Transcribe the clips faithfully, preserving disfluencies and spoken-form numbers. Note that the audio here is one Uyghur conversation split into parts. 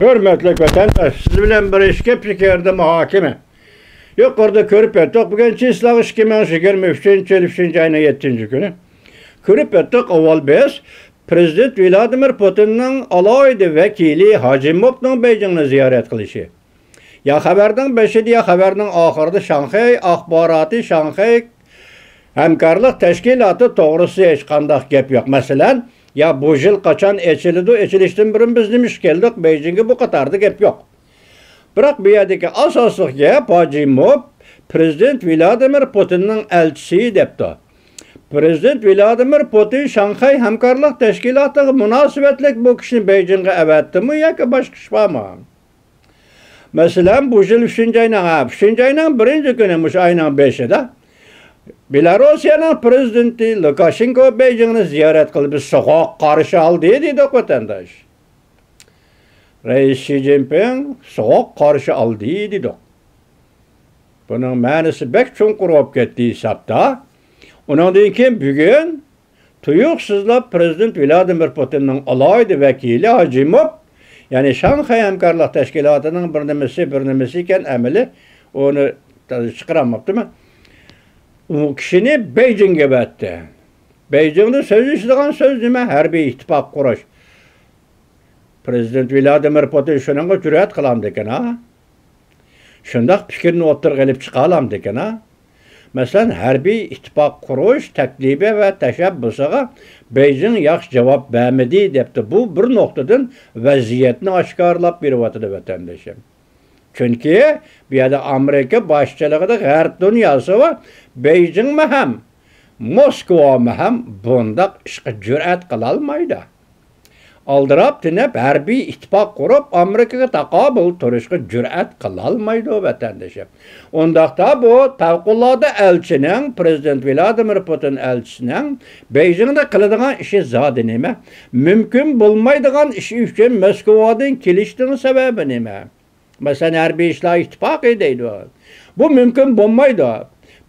ھۆرمەتلىك ۋەتەنداش، سىز بىلەن بىر ئىككى پىكىردە مۇھاكىمە. يۇقىرىدا كۆرۈپ ئۆتتۇق، بۈگۈن چىسلاغ ئىككى مىڭ يىگىرمە ئۈچىنچى يىل ئۈچىنچى ئاينىڭ يەتتىنچى كۈنى. كۆرۈپ ئۆتتۇق، ئاۋۋال بىز پرېزىدېنت ۋلادىمىر پۇتىننىڭ ئالاھىدە ۋەكىلى ھاجىموفنىڭ بېيجىڭنى زىيارەت قىلىشى. يا خەۋەرنىڭ بېشىدا، يا خەۋەرنىڭ ئاخىرىدا شاڭخەي ئاخباراتى، شاڭخەي ھەمكارلىق تەشكىلاتى توغرىسىدا ھېچقانداق گەپ يوق. مەسىلەن، يا بۇ يىل قاچان ئېچىلىدۇ، ئېچىلىشتىن بۇرۇن بىز نېمە ئۈچۈن كەلدۇق بېيجىڭگە، بۇ قاتاردا گەپ يوق. بىراق بۇ يەردىكى ئاساسلىق گەپ، ھاجىموف پرېزىدېنت ۋلادىمىر پۇتىننىڭ ئەلچىسى دەپتۇ. پرېزىدېنت ۋلادىمىر پۇتىن شاڭخەي ھەمكارلىق تەشكىلاتىغا مۇناسىۋەتلىك بۇ كىشىنى بېيجىڭغا ئەۋەتتىمۇ ياكى باشقا ئىش بارمۇ؟ مەسىلەن، بۇ يىل ئۈچىنچى ئاينىڭ، ھە، ئۈچىنچى ئاينىڭ بىرىنچى كۈنى، مۇشۇ ئاينىڭ بېشىدا بېلاروسىيەنىڭ پرېزىدېنتى لۇكاشېنكو بېيجىڭنى زىيارەت قىلىپ، بىز سوغۇق قارشى ئالدى دېدۇق، ۋەتەنداش. رەئىس شى جىنپىڭ سوغۇق قارشى ئالدى دېدۇق. بۇنىڭ مەنىسى بەك چوڭقۇر بولۇپ كەتتى ھېسابتا. ئۇنىڭدىن كېيىن بۈگۈن تۇيۇقسىزلا پرېزىدېنت ۋلادىمىر پۇتىننىڭ ئالاھىدە ۋەكىلى ھاجىموف، يەنى شاڭخەي ھەمكارلىق تەشكىلاتىنىڭ بىر نېمىسى، بىر نېمىسى ئىكەن، ئەمەلىي ئۇنى چىقىرالماپتىمەن. ئۇ كىشىنى بېيجىڭغا ئەۋەتتى. بېيجىڭدا سۆزلىشىدىغان سۆز نېمە؟ ھەربىي ئىتتىپاق قۇرۇش. پرېزىدېنت ۋلادىمىر پۇتىن شۇنىڭغا جۈرئەت قىلامدىكىن ھا؟ شۇنداق پىكىرنى ئوتتۇرىغا ئېلىپ چىقالامدىكىن ھا؟ مەسىلەن، ھەربىي ئىتتىپاق قۇرۇش تەكلىپى ۋە تەشەببۇسىغا بېيجىڭ ياخشى جاۋاب بەرمىدى، دەپتۇ. بۇ بىر نۇقتىدىن ۋەزىيەتنى ئاشكارىلاپ بېرىۋاتىدۇ، ۋەتەندىشىم. چۈنكى بۇ يەردە ئامېرىكا باشچىلىقىدا غەرب دۇنياسى بار، بېيجىڭمۇ ھەم، موسكۋامۇ ھەم بۇنداق ئىشقا جۈرئەت قىلالمايدۇ. ئالدىراپ تېنەپ ھەربىي ئىتتىپاق قۇرۇپ، ئامېرىكىغا تاقابىل تۇرۇشقا جۈرئەت قىلالمايدۇ، ۋەتەندىشىم. ئۇنداقتا بۇ پەۋقۇلئاددە ئەلچىنىڭ، پرېزىدېنت ۋلادىمىر پۇتىن ئەلچىسىنىڭ بېيجىڭدا قىلىدىغان ئىشى زادى نېمە؟ مۇمكىن بولمايدىغان ئىش ئۈچۈن موسكۋادىن كېلىشنىڭ سەۋەبى نېمە؟ مەسىلەن، ھەربىي ئىشلار ئىتتىپاقى دەيدۇ. بۇ مۇمكىن بولمايدۇ.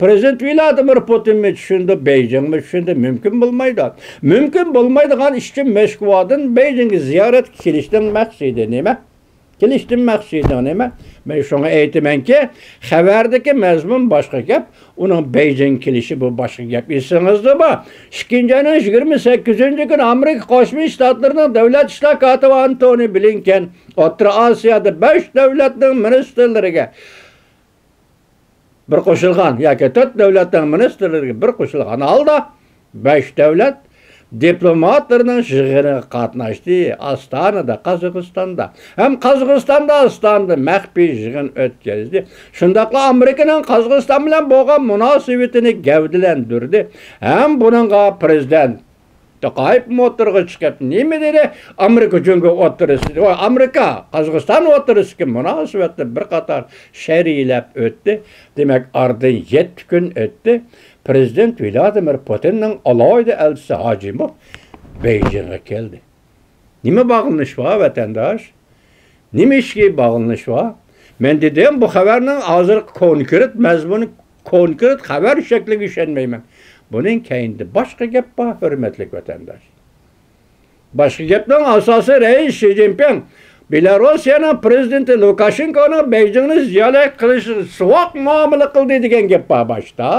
پرېزىدېنت ۋلادىمىر پۇتىنمۇ چۈشىنىدۇ، بېيجىڭمۇ چۈشىنىدۇ، مۇمكىن بولمايدۇ. مۇمكىن بولمايدىغان ئىش ئۈچۈن موسكۋادىن بېيجىڭغا زىيارەتكە كېلىشنىڭ مەقسىتى نېمە؟ كېلىشتىن مەقسىتىڭ نېمە؟ مەن شۇڭا ئېيتىمەنكى، خەۋەردىكى مەزمۇن باشقا گەپ، ئۇنىڭ بېيجىڭ كېلىشى بۇ باشقا گەپ. ئېسىڭىزدىمۇ، ئىككىنچى ئاينىڭ يىگىرمە سەككىزىنچى كۈنى ئامېرىكا قوشما شتاتلىرىنىڭ دۆلەت ئىشلار كاتىپى ئانتونى بلىنكېن ئوتتۇرا ئاسىيادا بەش دۆلەتنىڭ مىنىستىرلىرىگە بىر قوشۇلغان ياكى تۆت دۆلەتنىڭ مىنىستىرلىرىگە بىر قوشۇلغان ھالدا بەش دۆلەت دىپلوماتلىرىنىڭ يىغىنىغا قاتناشتى. ئاستانىدا، قازاقىستاندا ھەم قازاقىستاندا ئاستانىدا مەخپىي يىغىن ئۆتكۈزدى. شۇنداقلا ئامېرىكىنىڭ قازاقىستان بىلەن بولغان مۇناسىۋىتىنى گەۋدىلەندۈردى ھەم بۇنىڭغا پرېزىدېنت توقايېۋمۇ ئوتتۇرىغا چىقىپ نېمە دېدى؟ ئامېرىكا جۇڭگو ئوتتۇرىسىدا، ئامېرىكا قازاقىستان ئوتتۇرىسىدىكى مۇناسىۋەتنى بىر قاتار شەرھلەپ ئۆتتى. دېمەك، ئارىدىن يەتتە كۈن ئۆتتى. پرېزىدېنت ۋلادىمىر پۇتىننىڭ ئالاھىدە ئەلچىسى ھاجىموف بېيجىڭغا كەلدى. نېمە باغلىنىش بار، ۋەتەنداش؟ نېمە ئىشقا باغلىنىش بار؟ مەن دېدىم، بۇ خەۋەرنىڭ ھازىرقى كونكرېت مەزمۇنى، كونكرېت خەۋەر شەكلىگە ئىشەنمەيمەن. بۇنىڭ كەينىدە باشقا گەپ بار، ھۆرمەتلىك ۋەتەنداش. باشقا گەپنىڭ ئاساسى رەئىس شى جىنپىڭ بېلاروسىيەنىڭ پرېزىدېنتى لۇكاشېنكونىڭ بېيجىڭنى زىيارەت قىلىشىغا سوغۇق مۇئامىلە قىلدى دېگەن گەپ بار باشتا.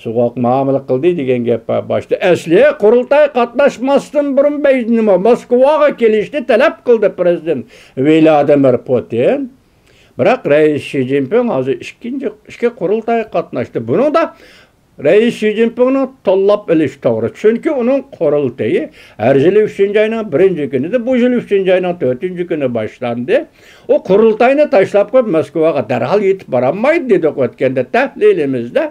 سوغۇق مۇئامىلە قىلدى دېگەن گەپ بار باشتا. ئەسلى قۇرۇلتاي قاتناشماستىن بۇرۇن بېيجىڭ، موسكۋاغا كېلىشنى تەلەپ قىلدى پرېزىدېنت ۋلادىمىر پۇتىن. بىراق رەئىس شى جىنپىڭ ھازىر ئىككىنچى، ئىككى قۇرۇلتايغا قاتناشتى. بۇنىڭدا رەئىس شى جىنپىڭنىڭ تاللاپ ئېلىش توغرا. چۈنكى ئۇنىڭ قۇرۇلتىيى ھەر يىلى ئۈچىنچى ئاينىڭ بىرىنچى كۈنىدە، بۇ يىل ئۈچىنچى ئاينىڭ تۆتىنچى كۈنى باشلاندى. ئۇ قۇرۇلتاينى تاشلاپ قويۇپ، موسكۋاغا دەرھال يېتىپ بارالمايدۇ دېدۇق ئۆتكەندە تەھلىلىمىزدە.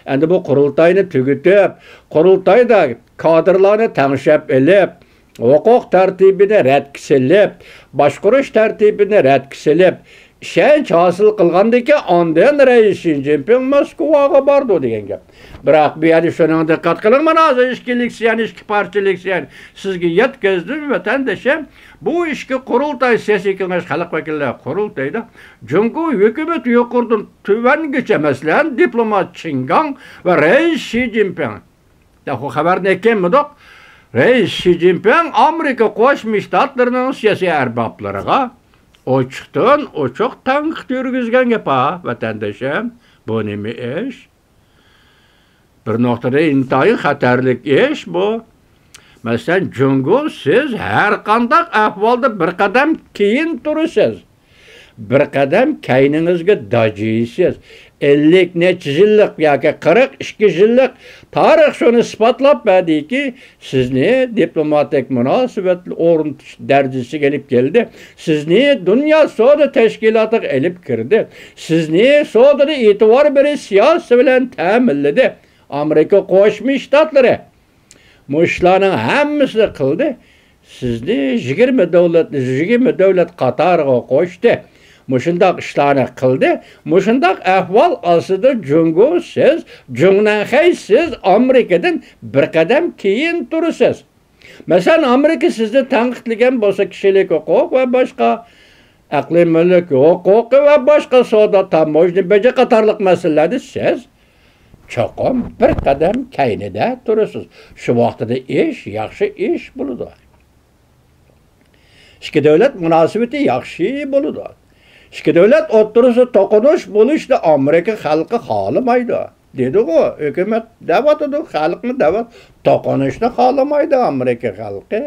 ئەمدى بۇ قۇرۇلتاينى تۈگىتىپ، قۇرۇلتايدا كادىرلارنى تەڭشەپ ئېلىپ، ھوقۇق تەرتىپىنى رەتكە سېلىپ، باشقۇرۇش تەرتىپىنى رەتكە سېلىپ، ئىشەنچ ھاسىل قىلغاندىن كېيىن، ئاندىن رەئىس شى جىنپىڭ موسكۋاغا بارىدۇ دېگەن گەپ. بىراق بۇ يەردە شۇنىڭغا دىققەت قىلىڭ، مانا ھازىر ئىككى لېكسىيەنى، ئىككى پارچە لېكسىيەنى سىزگە يەتكۈزدۈم، ۋەتەندىشىم. بۇ ئىككى قۇرۇلتاي، سىياسىي كېڭەش، خەلق ۋەكىللەر قۇرۇلتىيىدا جۇڭگو ھۆكۈمىتى يۇقىرىدىن تۆۋەنگىچە، مەسىلەن، دىپلومات چىن گاڭ ۋە رەئىس شى جىنپىڭ. يا، خۇ خەۋەرنى ئەكەلمىدۇق. رەئىس شى جىنپىڭ ئامېرىكا قوشما شتاتلىرىنىڭ سىياسىي ئەربابلىرىغا ئوچۇقتىن ئوچۇق تەنقىد يۈرگۈزگەن گەپ ھا، ۋەتەندىشىم. بۇ نېمە ئىش؟ بىر نۇقتىدا ئىنتايىن خەتەرلىك ئىش بۇ. مەسىلەن، جۇڭگو، سىز ھەر قانداق ئەھۋالدا بىر قەدەم كېيىن تۇرىسىز. بىر قەدەم كەينىڭىزگە داجىيسىز. ئەللىك نەچچە يىللىق ياكى قىرىق ئىككى يىللىق تارىخ شۇنى ئىسپاتلاپ بەردىكى، سىزنى دىپلوماتىك مۇناسىۋەت ئورنىتىش دەرىجىسىگە ئېلىپ كەلدى. سىزنى دۇنيا سودا تەشكىلاتىغا ئېلىپ كىردى. سىزنى سودىدا ئېتىبار بېرىش سىياسىتى بىلەن تەمىنلىدى. ئامېرىكا قوشما شتاتلىرى مۇشۇلارنىڭ ھەممىسىنى قىلدى. سىزنى يىگىرمە دۆلەت، يىگىرمە دۆلەت قاتارىغا قوشتى. مۇشۇنداق ئىشلارنى قىلدى. مۇشۇنداق ئەھۋال ئاستىدا جۇڭگو سىز، جۇڭنەنخەي سىز ئامېرىكىدىن بىر قەدەم كېيىن تۇرىسىز. مەسىلەن، ئامېرىكا سىزنى تەنقىدلىگەن بولسا، كىشىلىك ھوقۇق ۋە باشقا، ئەقلىي مۈلۈك ھوقۇقى ۋە باشقا سودا، تاموژنا بېجى قاتارلىق مەسىلىلەردە سىز چوقۇم بىر قەدەم كەينىدە تۇرىسىز. شۇ ۋاقتىدا ئىش ياخشى ئىش بولىدۇ. ئىككى دۆلەت مۇناسىۋىتى ياخشى بولىدۇ. ئىككى دۆلەت ئوتتۇرىسىدا توقۇنۇش بولۇشنى ئامېرىكا خەلقى خالىمايدۇ. دېدىغۇ، ھۆكۈمەت دەۋاتىدۇ، خەلقمۇ دەۋات، توقۇنۇشنى خالىمايدۇ ئامېرىكا خەلقى.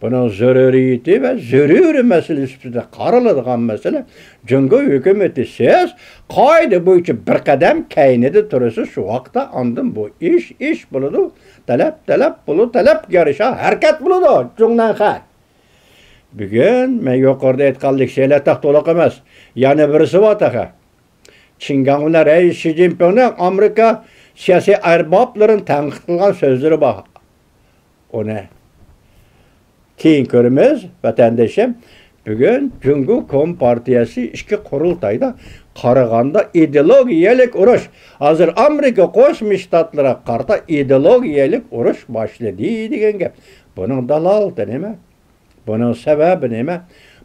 بۇنىڭ زۆرۈرىيىتى ۋە زۆرۈرىي مەسىلىسى سۈپىتىدە قارىلىدىغان مەسىلە، جۇڭگو ھۆكۈمىتى سىز قائىدە بويىچە بىر قەدەم كەينىدە تۇرىسىز، شۇ ۋاقىتتا ئاندىن بۇ ئىش ئىش بولىدۇ، تەلەپ تەلەپ بولىدۇ، تەلەپكە يارىشا ھەرىكەت بولىدۇ، جۇڭنەنخەي. بۈگۈن مەن يۇقىرىدا ئېيتقانلىك شېلەتاق تولۇق ئەمەس، يەنە بىرسى بار تېخى. چىن گاڭ بىلەن رەئىس شى جىنپىڭنىڭ ئامېرىكا سىياسىي ئەربابلىرىنى تەنقىد قىلغان سۆزلىرى بار. ئۇنى كېيىن كۆرىمىز، ۋەتەندىشىم. بۈگۈن جۇڭگو كومپارتىيەسى ئىچكى قۇرۇلتايدا قارىغاندا ئىدېئولوگىيەلىك ئۇرۇش، ھازىر ئامېرىكا قوشما شتاتلىرىغا قارىتا ئىدېئولوگىيەلىك ئۇرۇش باشلىدى دېگەن گەپ. بۇنىڭ دالالىتى نېمە؟ بۇنىڭ سەۋەبى نېمە؟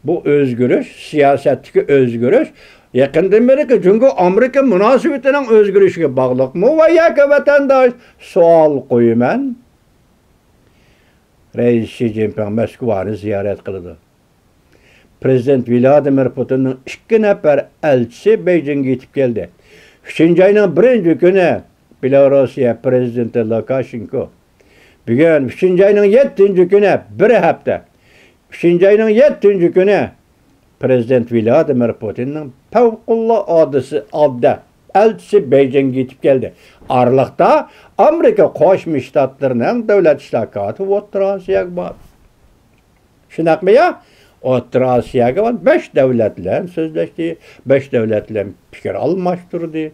بۇ ئۆزگىرىش، سىياسەتتىكى ئۆزگىرىش يېقىندىن بېرىكى جۇڭگو ئامېرىكا مۇناسىۋىتىنىڭ ئۆزگىرىشىگە باغلىقمۇ ۋە ياكى ۋەتەنداش؟ سوئال قويىمەن. رەئىس شى جىنپىڭ مەسكۇۋانى زىيارەت قىلىدۇ. پىرېزىدېنت ۋلادىمىر پۇتىننىڭ ئىككى نەپەر ئەلچىسى بېيجىڭغا يېتىپ كەلدى. ئۈچىنچى ئاينىڭ بىرىنچى كۈنى بېلاروسىيە پىرېزىدېنتى لۇكاشېنكو، بۈگۈن ئۈچىنچى ئاينىڭ يەتتىنچى كۈنى، بىر ھەپتە. ئۈچىنچى ئاينىڭ يەتتىنچى كۈنى پىرېزىدېنت ۋلادىمىر پۇتىننىڭ پەۋقۇلئاددە ئەلچىسى بېيجىڭغا يېتىپ كەلدى. ئارىلىقتا ئامېرىكا قوشما شتاتلىرىنىڭ دۆلەت ئىشلار كاتىپى ئوتتۇرا ئاسىياغا باردى. شۇنداقمۇ يا؟ ئوتتۇرا ئاسىياغا بارىپ، بەش دۆلەت بىلەن سۆزلەشتى، بەش دۆلەت بىلەن پىكىر ئالماشتۇردى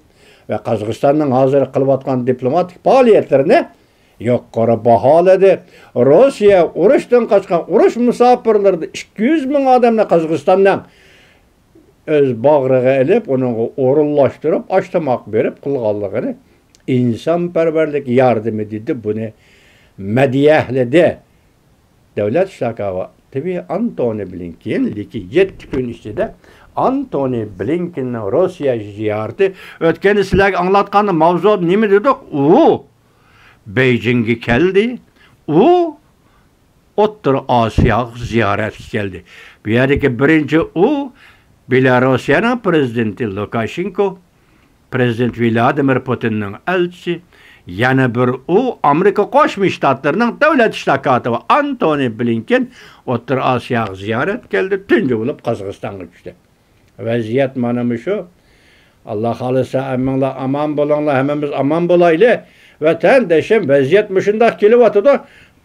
ۋە قازاقىستاننىڭ ھازىر قىلىۋاتقان دىپلوماتىك پائالىيەتلىرىنى يۇقىرى باھالىدى. روسىيە ئۇرۇشتىن قاچقان ئۇرۇش مۇساپىرلىرىنى ئىككى يۈز مىڭ ئادەمنى قازاقىستاننىڭ ئۆز باغرىغا ئېلىپ، ئۇنىڭغا ئورۇنلاشتۇرۇپ، ئاش-تاماق بېرىپ قىلغانلىقىنى ئىنسانپەرۋەرلىك ياردىمى دېدى، بۇنى مەدھىيەلىدى. دۆلەت ئىشلار كاتىپى ئانتونى بلىنكېن، لېكىن يەتتە كۈن ئىچىدە ئانتونى بلىنكېننىڭ روسىيە زىيارىتى، ئۆتكەندە سىلەرگە ئاڭلاتقاندا ماۋزۇدا نېمە دېدۇق؟ ئۇ بېيجىڭگە كەلدى. ئۇ ئوتتۇرا ئاسىياغا زىيارەتكە كەلدى. بۇ يەردىكى بىرىنچى ئۇ بېلاروسىيەنىڭ پىرېزىدېنتى لۇكاشېنكو، پىرېزىدېنت ۋلادىمىر پۇتىننىڭ ئەلچىسى، يەنە بىر ئۇ ئامېرىكا قوشما شتاتلىرىنىڭ دۆلەت ئىشلار كاتىپى ئانتونى بلىنكېن ئوتتۇرا ئاسىياغا زىيارەتكە كەلدى، تۇنجى بولۇپ قازاقىستانغا چۈشتى. ۋەزىيەت مانا مۇشۇ. ئاللا خالىسا، ھەممىڭلار ئامان بولۇڭلار، ھەممىمىز ئامان بولايلى. ۋەتەندىشىم، ۋەزىيەت مۇشۇنداق كېلىۋاتىدۇ.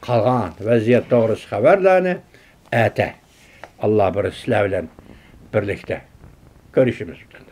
قالغان ۋەزىيەت توغرىسى خەۋەرلەرنى ئەتە ئاللا بۇيرۇسا سىلەر بىلەن بىرلىكتە كۆرۈشىمىز.